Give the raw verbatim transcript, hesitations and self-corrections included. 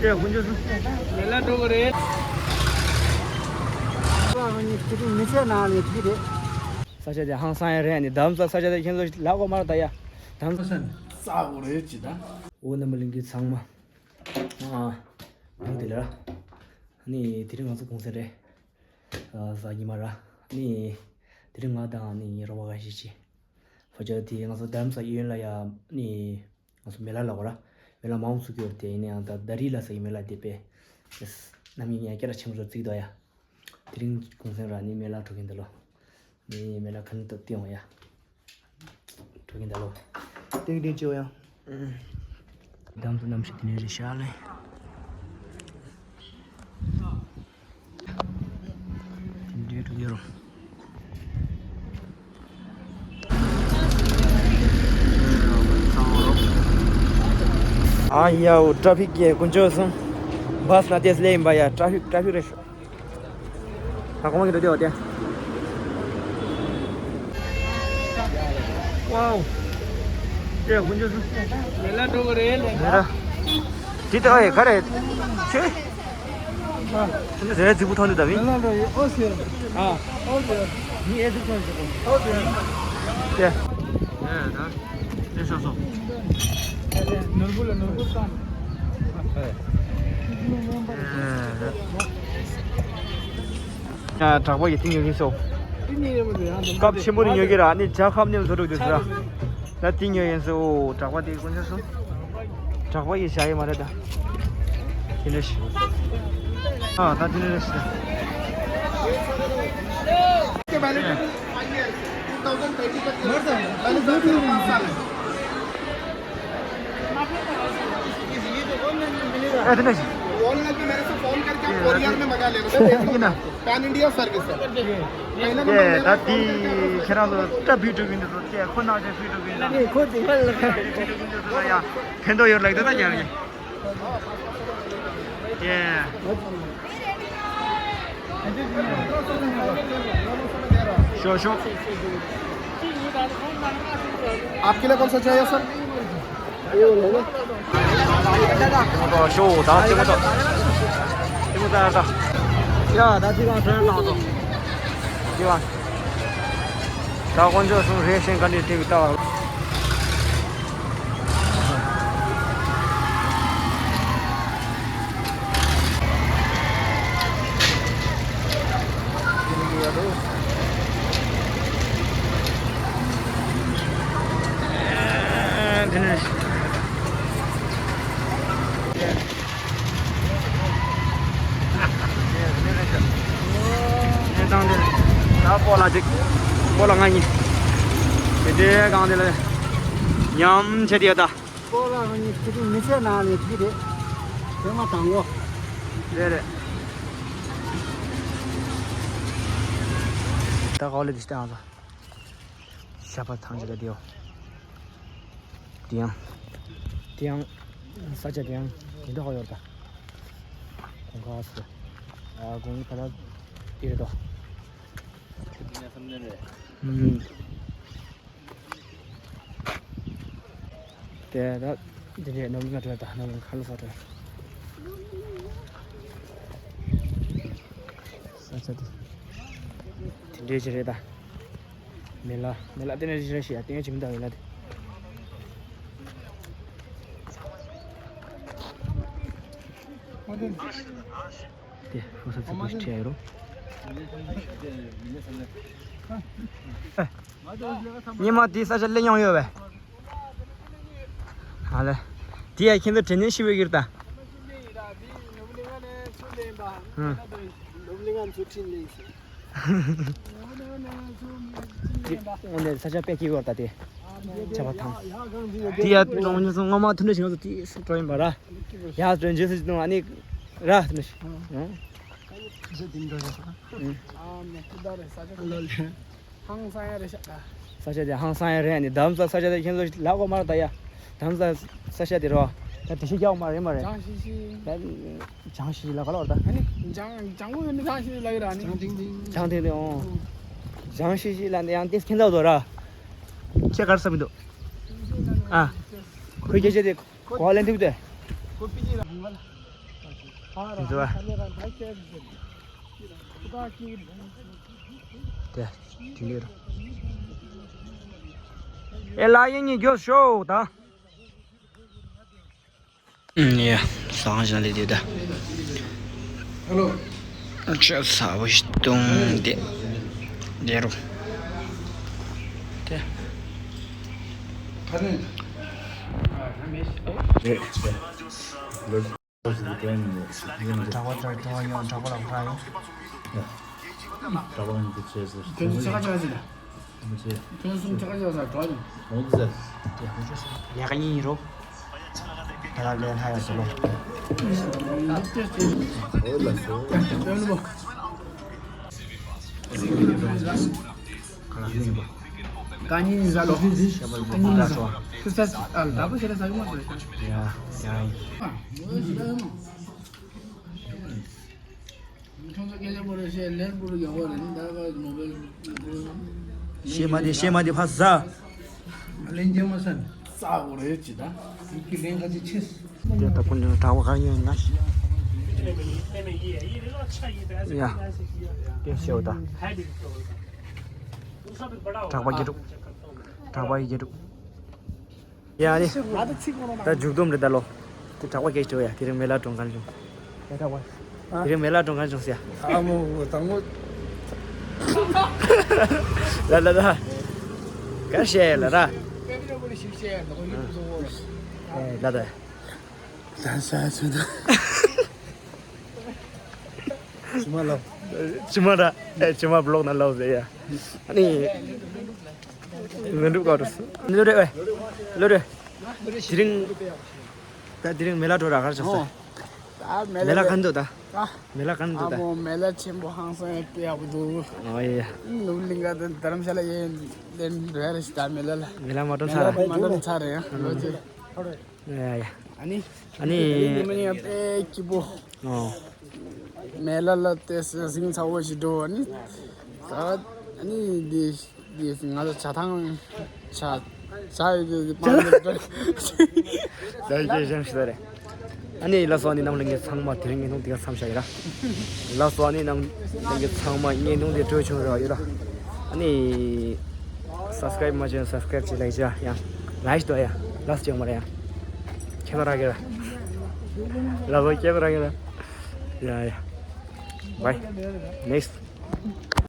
དེ་དཀོན་མཆོག་གསུམ། ལས་ལ་འགྲོ་གི་རེད། ཁོ་རང་གཉིས་དེ་རིང་མི་ཚེ་ནང་ལས་དེ་རེད། ས་ཆ་དེ་ཧང་སང་ཡ་རེད། ནི་དམ་ས་ས་ཆ་དེ་ཁྱེད་ཚོ་ལབ་དགོས་མ་རེད་ད་ཡ། དམ་ས་ས་ནི་ས་འོ་རེད་ཅི་ད། འོ་ནམ་པ་ལིང་གི་ཚང་མ། ཨ། འོ་དེ་ལ། ནི་དེ་རིང་ང་ཚོ་གུང་སེང་རེད། ཨ་ཟ་ཉི་མ་ར། ནི། དེ་རིང་ང་དང་ནི་རོ་བ་ག་ཤི་ཅི། ཧྥ་ཅ་དེ་ང་ཚོ་དམ་ས་གཡོན་ལ་ཡ་ནི། ང་ཚོ་མེ་ལ་ལ་གོ་ར། མེ་ལ་མང་ཚུགས་ཡོད་དེ་ཡིན་ཡང་ད་ད་རི་ལ་ས་ཡི་མེ་ལ་དེ་པེ། རྣམ་གཡེང་ཡ་སྐྱ་ར་ཆེན་པོ་ཚོ་བརྩིགས་དོ་ཡ། དེ་རིང་གུང་སེང་ར་ནི་མེ་ལ་འགྲོ་གིན་ད་ལོ། ནི་མེ་ལ་ཁ་ནི་ཏོ་ཏི་ཡོང་ཡ། འགྲོ་གིན་ད་ལོ། ཏིང་ཏིང་ཅི་ཡོང་ཡ། དམ་དུ་རྣམ་ཤེས་དེ་ནས་རེ་ཤ་ལེ། དེ་འདྲའི་འགྲོ་ཡོད་རུང་། ཨ་ཡའོ་ཊ་ཕིག་གི་དཀོན་མཆོག་གསུམ། བྷ་སི་ན་ཏེས་ལེ་ཡིན་པ་ཡ་ཊ་ཕིག་ཊ་ཕིག་རེད་ཤག་ད་གོང་གི་འགྲོ་དེ་བ་དེ། ཝའོ། དེ་དཀོན་མཆོག་གསུམ། ལས་ལ་འགྲོ་གི་རེད་ལས་ལ། འདི་ལྟ་ཨེ་ག་རེ། ཆེ། ཨ། དེ་ནི་རེད་རྫིག་པོ་ཐོན་འདུག་ད་མི། ལས་ལ་འགྲོ་ཡི་ཨོ་ཟེར། ཨ། ཨོ་ཟེར། མི་ཨེ་ཟིག་ཐོན་ཟེར་གོ། ཨོ་ཟེར། དེ། ཨེ་ད། དེ་ཤོག་སོང་། ནོར་བུ་ལ་ནོར་བུ་བཏང་། ཨེ། ཨེ་ད། ཡ་གྲགས་པ་ཡི་ཏིང་ཡོད་ཀྱིན་སོ། སྐབས་ཆེན་པོ་ནི་ཡོད་ཀྱི་ར་ནི་ཇ་ཁབ་ནི་བཟོ་འགྲོ་དུས་ཟེར་ར། ད་ཏིང་ཡོད་ཡིན་སོ་གྲགས་པ་དེ་དཀོན་མཆོག་གསུམ། གྲགས་པ་ཡི་བྱ་ཡི་མ་རེད་ད། དེ་འདྲ་ཞིག་ཨ་ད་དེ་འདྲ་ཞིག་ཨ་དེ་འདྲ་ཞིག་ཡིན་ན། དེ་ད་དེ་ཁྱེད་རང་ཚོ་ད་བི་ཌི་ཡོ་བི་ཌི་ཡོ་ཁོ་ན་ཅིག་བི་ཌི་ཡོ་བི་ཌི་ཡོ་ཁོ་ན་ཅིག་བི་ཌི་ཡོ་བི་ཌི་ཡོ་ལ་ཡ་ཕན་ཐོགས་ཡོད་ལགས་ད་ད་ཉར་གི། ཞོ་ཞོ། आपके लिए कौन सा चाहिए सर? ཞོ་ད་ཅི་མ་ཏོ། ཅི་མ་ད་ད། ཡ་ད་ཅི་གང་ཚོད་ལ་ཏོ། ཅི་བ། ད་དཀོན་མཆོག་གསུམ་རེ་ཞིང་ག་ནས་ཏིག་ཏག་ད་སྤོ་ལགས་གཅིག་སྤོ་ལགས་ང་གཉིས། དེ་འདྲའི་སྒང་དེ་ལ་ཉམས་ཆེ་དེ་ཡོད་ད། སྤོ་ལགས་ང་གཉིས་དེ་རིང་མི་ཚེ་ནང་ནས་དེ་རེད། ཐེངས་མ་དང་པོ། རེད་རེད། ད་ག་ལེ་དེ་ལྟ་ཨང་ད། ཞབས་པ་ཐང་ཅིག་ག་དེའོ། དེ་ཡང་། དེ་ཡང་། ས་ཆ་དེ་ཡང་དེ་འདྲ་ཧོ་ཡོད་ད། གོང་ཁ་སུ། ཨ་གོང་ཕ་ལ་དེ་རེད་དོ། ཨུམ། དེ་ད་དེ་འདྲའི་ནམ་ལ་འགྲོ་ད་ནམ་ལ་ཁ་ལ་ས་འགྲོ། ས་ཆ་དེ། དེ་འདྲའི་ཅི་རེད་ད། མེ་ལ་མེ་ལ་དེ་ནས་རི་ར་ཤི་ཡ་དེ་ཅི་མི་འདའ་མེ་ལ་དེ། དེ་ཧུ་ས་ཚི་པུ་ཤི་ཁྲེ་རོ། ཉི་མ་དེ་ས་ཆ་ལེན་ཡོང་ཡོད་བས། ཧ་ལེ། དེ་ཡ་ཁྱེད་ཚོ་དྲན་ནས་ཤི་བའི་གིར་ད། ཧུ། དངོས་གནས་ས་ཆ་དཔེ་སྐྱིད་པོ་ད་དེ། ཆ་བ་ཐང་། དེ་ཡ་ནང་ཉོ་སོང་ངོ་མ་ཐུན་ཏྲ་ཞིག་ང་ཚོ་དེ་སུ་འགྲོ་ཡིན་པ་ར། ཡ་འགྲོ་རྗེས་སུ་ཅི་དང་ཨ་ནི། ར་ཐུན་ཏྲ་ཞིག་ཧང་སང་ཡ་རེད་ཤག་ད། ས་ཆ་དེ་ཧང་སང་ཡ་རེད་ནི་དམ་ས་ས་ཆ་དེ་ཁྱེད་ཚོ་ལབ་དགོས་མ་རེད་ད་ཡ། དམ་ས་ས་ཆ་དེ་རོ། ད་དེ་ཤི་རྒྱག་མ་རེད་མ་རེད། ཇང་ཤི་ཤི། ད། ཇང་ཤི་ལ་ག་ལ་བར་ད། ཨ་ནི་ཇང་ཇང་གོ་ནི་ཇང་ཤི་ལ་ཡོད་ར་ནི། ཇང་ཐིང་ཐིང་། ཇང་ཐིང་ཐིང་ཨོ། ཇང་ཤི་ཤི་ལ་འདི་ཡང་ཏེས་ཁྱེད་ཚོ་ར། ཁྱེད་གར་ས་མི་འདུག་ཨ། ཁོས་སྐད་ཆ་དེ་གོ་ལེན་ཐུབ་དེ། ཁོ་པི་ཇི་ར་ཧང་ག་ལ། འདུག་ཨ། དེ་དེ་འདྲ་རེད། ཨེ་ལ་ཡིན་ཉིན་རྒྱོབ་ཤོག་ད། ཡ། སང་ཞང་ལེ་དེ་ད། ཧེ་ལོ། ཆབ་ས་བ་ཞིག་གཏོང་དེ། དེ་རུ། དེ། ཁ་ནས། རེད། གྲྭ་པ་གྲྭ་པ་ཡོང་གྲྭ་པ་ལ་ཕར་ཡོང་། གྲྭ་པ་ཡོང་དུས་བྱས་ཟེར། དེ་ཚོ་ཆ་ག་ཆ་ག་ཟེར། ཐོན་གསུམ་ཆ་ག་ཆ་ག་ཟེར་གྲྭ་པ་ཡོང་། འོང་དུས་ཟེར། ལས་ཀ་གཉིས་ཡིན་རོ། ད་ལ་ལས་ལྷ་ཡ་ཟེར་ལོ། འོ་ལ་སོ། ག་ལ་ཡིན་པ། ཀ་ཉིན་ཟ་ལོ། ཀ་ཉིན་ཟ། ཁུ་ས་ཨ་ལ་ད་གོ་ཤེས་ལ་ཟ་གི་མ་ཟ། ཡ་ཡ། ཤེས་མ་དེ་ཤེས་མ་དེ་ཕ་ཟ། ལན་རྒྱལ་མ་སན་ས་འོ་རེད་ཅི་ད། ཡིག་གི་ལན་ག་ཅི་ཆེས། དེ་ལྟ་ཀུན་ནས་གྲགས་པ་གང་ཡོད་ན། ཡ། དེ་ཤེས་བ་ད། གྲགས་པ་དགེ་ཕྲུག་གྲགས་པ་ཡི་དགེ་ཕྲུག་ཡ་ནི། ད་མཇུག་སྡོམ་རེད་ད་ལོ། དེ་གྲགས་པ་སྐད་ཆ་ཡ་དེ་རིང་མེ་ལ་གྲོང་ཁར་བྱུང་། དེ་གྲགས་པ། དེ་རིང་མེ་ལ་གྲོང་ཁར་བྱུང་ཟེར་ཡ། ཨ་མོ་དང་མོ། ལ་ལ་ལ། ག་བཤད་ཡ་ལ་ར། ལ་ད། ལ་ས་ཚོད་ད། ཕྱི་མ་ལབ། ཕྱི་མ་ར། ཨེ་ཕྱི་མ་བློག་ན་ལབ་ཟེར་ཡ། ཨ་ནི། ལོ་འགྲུབ་ག་རུ། ལོ་རེ་ཨེ། ལོ་རེ། དེ་རིང་། ད་དེ་རིང་མེ་ལ་འགྲོ་ར་གར་ཆགས་སོ། ད་མེ་ལ་མེ་ལ་ག་འདུག་ད། ད། མེ་ལ་ག་འདུག་ད། ཨ་མོ་མེ་ལ་ཆེན་པོ་ཧང་སང་ཡང་དཔེ་ཡག་པོ་འདུག་ཨོ་ཡེ། ནུབ་གླིང་ག་དང་དྷ་རམ་ཤ་ལ་ཡེ་ལེན་རེ་རེ་ཞིག་ད་མེ་ལ་ལ། མེ་ལ་མ་གྲོངས་ཚར་ར། མ་གྲོངས་ཚར་རེད་ཡང་ལོ་ཅི། ཡ་ཡ། ཨ་ནི། ཨ་ནི། ཉི་མ་ཉི་མ་དཔེ་སྐྱིད་པོ། ཨོ། མེ་ལ་ལ་དེ་སེ་ཟིང་ཚ་བོ་ཞིག་འགྲོ་ཨ་ནི། ད་ཨ་ནི་འདི་འདི་ང་ཚོ་ཇ་ཐང་ཇ་ཇ་ཡོད་དུས་པང་དེ་འགྲོ། ད་ཡེ་ཞང་ཞིག་ད་རེད། ཨ་ནི་ལ་སོ་ཨ་ནི་ནམ་ལ་ངས་ཚང་མ་དེ་རིང་ངས་ནང་དེ་ག་མཚམས་བཞག་ཡོད་ར། ལ་སོ་ཨ་ནི་ནམ་ལ་ངས་ཚང་མ་ངས་ནང་དེ་སྤྲོད་ཆུང་ར་ཡོད་ར། ཨ་ནི། སབ་སི་ཀ་རེབ་མ་བྱས་ན་སབ་སི་ཀ་རེབ་བྱེད་ལ་ཡི་ཅི་ཡང་ལ་ཡིག་ཏོ་ཡ། ལ་སོ་ཅང་མ་ར་ཡ། ཁྱེད་ར་གེ་ར། ལ་སོ་ཁྱེད་ར་གེ་ར། ཡ་ཡ། Bye. Next.